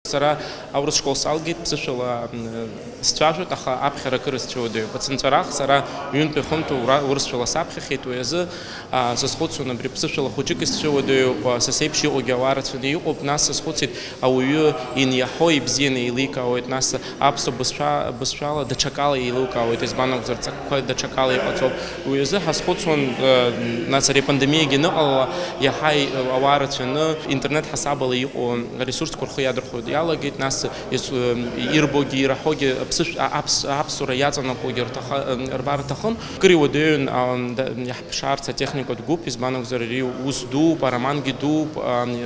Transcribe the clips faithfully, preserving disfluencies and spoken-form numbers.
Сара аурыс школ салгеит, ԥсышәала сцәажәоит, аха аԥхьара акыр исцәыуадаҩуп. Ацынҵәарах сара ҩынтәи хынтәи урысшәала саԥхьахьеит, уи азы сазхәыцуан, абри ԥсышәала хәыҷык исцәыуадаҩуп, са сеиԥш иҟоугьы ауаа рацәаны иҟоуп, нас сазхәыцит, ауаҩы иниаҳо ибзианы еиликаауеит, нас аԥсуа бызшәа, бызшәала даҽакала еилукаауеит, избан акәзар, ҵакқәа даҽакала иҟаҵоуп. Уи азы ҳазхәыцуан, нас ари апандемиагьы аныҟала, иаҳа ауаа рацәаны интернет ҳасабала иҟоу аресурсқәа рхы иадырхәо иалагеит, нас ирбогьы, ираҳогьы аԥсышә-, а-, аԥс-, аԥсуара иаҵанакуагьы рҭаха-, рбар рҭахын. Кыр иуадаҩын, ам, да-, иаҳԥшаарц атехникатә гәыԥ, избан акәзар, ари ус дууп, аромангьы дууп, ам,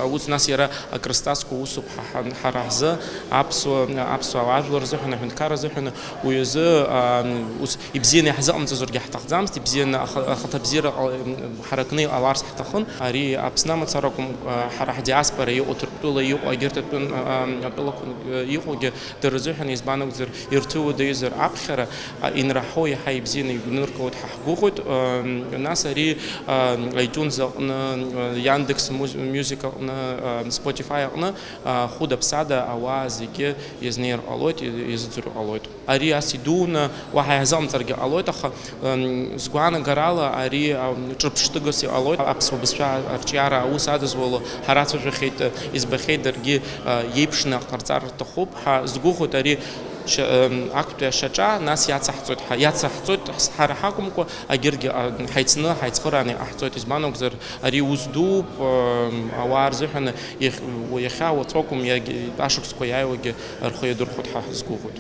аус, нас иара акрызҵазкуа усуп ҳа-, ҳа-, ҳара ҳзы, аԥсуа, аԥсуа ажәлар рзыҳәан, аҳәынҭқарра азыҳәан, уи азы, ам, ус ибзианы иаҳзыҟамҵозаргьы ҳҭахӡамызт, ибзианы аха-, ахаҭабзиара ҟал-, ҳаракны иҟаларц ҳҭахын. Ари Аԥсны амацара акәым, ҳара ҳдиаспора иҟоу, Ҭырқәтәыла иҟоу, егьырҭ атәын-, атәылақәа иҟоугьы дара рзыҳәан, избан акәзар, ирҭыуадаҩызар аԥхьара, инраҳо иаҳа ибзианы игәныркылоит ҳәа ҳгәыӷуеит. Нас ари iTunes аҟны, Яндекс Муз-, Музика аҟны, Spotify аҟны хәыда-ԥсада ауаа зегьы иазнеир ҟалоит, иазыӡырҩыр ҟалоит. Ари ас идуны уаҳа иаҳзыҟамҵаргьы ҟалоит, аха, м, сгәаанагарала ари, м, ҿырԥштәыс иҟалоит. Аԥсуа бызшәа арҿиара аус адызуало ҳарацәажәахьеит, избахьеит даргьы, а, иеиԥшны ҟарҵар рҭахуп. Ҳа, сгәыӷуеит ари ш-, м, актәи ашьаҿа, нас иацаҳҵоит ҳа, иацаҳҵоит ҳара ҳакәымкәа, агьыргьы, а, ҳаицны, ҳаицхырааны иҟаҳҵоит. Избан акәзар, ари ус дууп, м, ауаа рзыҳәан иахь-, иахьа уаҵәы акәым, иагь-, ашықәсқәа иааиуагьы рхы иадырхәоит ҳәа сгәыӷуеит.